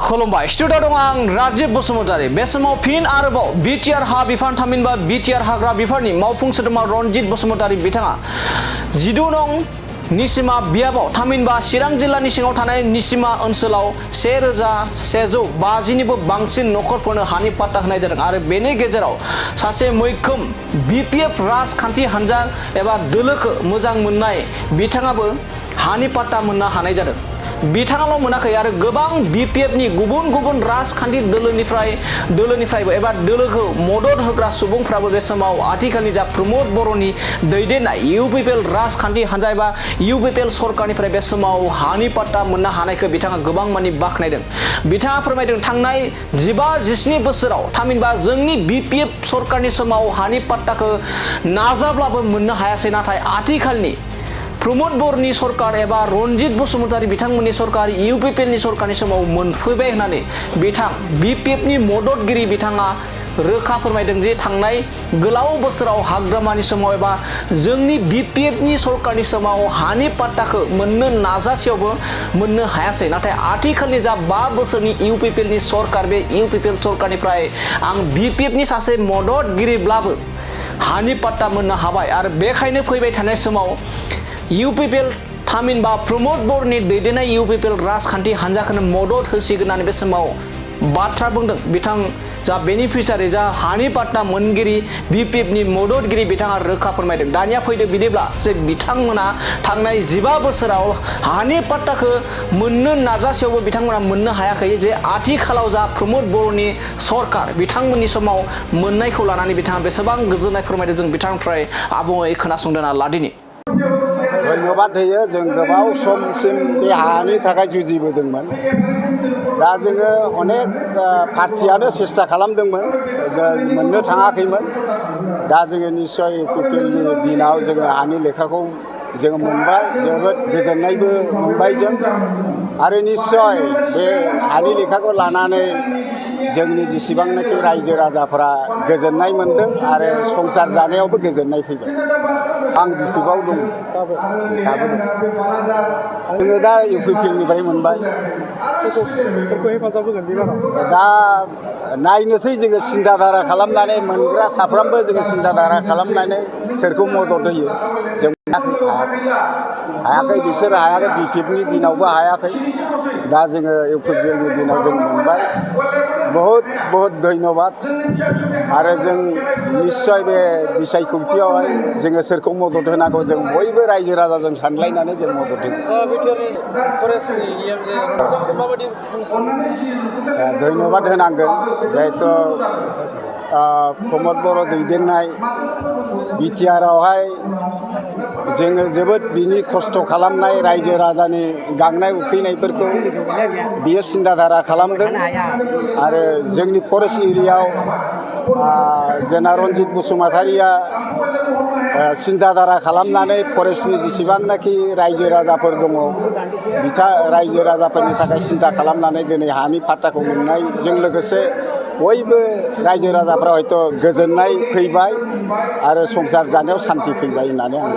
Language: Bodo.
खुलुमबाय स्टुडिअ दं आं राजीव बसुमतारी। बे समाव फिन आरोबाव बिटिआर हा बिफान थामहिनबा बिटिआर हाग्रा बिफाननि मावफुं सोद्रोमा रनजित बसुमतारी बिथाङा 12 नं निसिमा बियाबाव थामहिनबा चिरां जिल्लानि सिङाव थानाय निसिमा ओनसोलाव 1150निबो बांसिन नखरफोरनो हानि पाट्टा होनाय जादों आरो बेनि गेजेराव सासे मैखोम बिपिएफ राजखान्थि हान्जा एबा दोलोखौ मोजां मोननाय बिथाङाबो हानि पाट्टा मोननो हानाय जादों। बिथाङाल' मोनाखै आरो गोबां बिपिएफनि गुबुन गुबुन राजखान्थि दोलोनिफ्रायबो एबा दोलोखौ मदद होग्रा सुबुंफ्राबो बे समाव आथिखालनि जा प्रमद बर'नि दैदेननाय इउपिपिएल राजखान्थि हान्जा एबा इउपिपिएल सरकारनिफ्राय बे समाव हानि पाट्टा मोननो हानायखौ बिथाङा गोबां मानि बाख्नायदों। बिथाङा फोरमायदों थांनाय 15-17 बोसोराव थामहिनबा जोंनि बिपिएफ सरकारनि समाव हानि पाट्टाखौ नाजाब्लाबो मोननो हायासै, नाथाय आथिखालनि प्रमद बर'नि सरकार एबा रनजित बसुमतारी बिथांमोननि सरकार इउपिपिएलनि सरकारनि समाव मोनफैबाय होननानै बिथां बिपिएफनि मददगिरि बिथाङा रोखा फोरमायदों जे थांनाय गोलाव बोसोराव हाग्रामानि समाव एबा जोंनि बिपिएफनि सरकारनि समाव हानि पाट्टाखौ मोननो नाजासेयावबो मोननो हायासै, नाथाय आथिखालनि जा 5 बोसोरनि इउपिपिएलनि सरकार बे इउपिपिएल सरकारनिफ्राय आं बिपिएफनि सासे मददगिरिब्लाबो हानि पाट्टा मोननो हाबाय आरो बेखायनो फैबाय थानाय समाव इउपिपिएल थामहिनबा प्रमद बर'नि दैदेननाय इउपिपिएल राजखान्थि हान्जाखौनो मदद होसिगोन होननानै बे समाव बाथ्रा बुंदों। बिथां जा बेनिफिसियारि जा हानि पाट्टा मोनगिरि बिपिएफनि मददगिरि बिथाङा रोखा फोरमायदों। दानिया फैदो बिदिब्ला जे बिथांमोना थांनाय 15 बोसोराव हानि पाट्टाखौ मोननो नाजासेयावबो बिथांमोना मोननो हायाखै, जे आथिखालाव जा प्रमद बर'नि सरकार बिथांमोननि समाव मोननायखौ लानानै बिथाङा बेसेबां गोजोननाय फोरमायदों जों बिथांनिफ्राय आबुङै खोनासंदों लादिनि। धन्यबाद होयो। जों गोबाव समसिम बे हानि थाखाय जुजिबोदोंमोन। दा जोङो अनेक पार्टियानो सेस्था खालामदोंमोन, मोननो थाङाखैमोन। दा जोङो निस्सय इउपिपिएलनि दिनाव जोङो हानि लेखाखौ जोङो मोनबाय, जोबोद गोजोननायबो मोनबाय जों। आरो निस्सय बे हानि लेखाखौ लानानै जोंनि जेसेबांनाखि रायजो राजाफ्रा गोजोननाय मोनदों आरो संसार जानायावबो गोजोननाय फैबाय। आं बिपिएफआव दं, दाबो दं। जोङो दा इउपिपिएलनिफ्राय मोनबाय। सोरखौ हेफाजाब होगोन बे बाराव? दा नायनोसै जोङो सिन्थाधारा खालामनानै मोनग्रा साफ्रोमबो जोङो सिन्थाधारा खालामनानै सोरखौ मदद होयो। जों हायाखै, बिसोर हायाखै, बिपिएफनि दिनावबो हायाखै। दा जोङो इउपिपिएलनि दिनाव जों मोनबाय। बहुत धन्यबाद। आरो जों निस्सय बे बिसायख'थियावहाय जोङो सोरखौ मदद होनांगौ जों बयबो रायजो राजाजों सानलायनानै जों मदद होगोन। धन्यबाद होनांगोन, जिहेथु प्रमद बर' दैदेननाय बिटिआरआवहाय जोङो जोबोद बिनि खस्थ' खालामनाय रायजो राजानि गांनाय उखैनायफोरखौ बियो सिन्थाधारा खालामदों। आरो जोंनि फरेस्ट एरियायाव जेना रनजित बसुमतारिया सिन्थाधारा खालामनानै फरेस्टनि जेसेबांनाखि रायजो राजाफोर दङ रायजो राजाफोरनि थाखाय सिन्था खालामनानै दिनै हानि पाट्टाखौ मोननायजों लोगोसे बयबो रायजो राजाफ्रा हयथ' गोजोननाय फैबाय आरो संसार जानायाव सान्थि फैबाय होननानै आं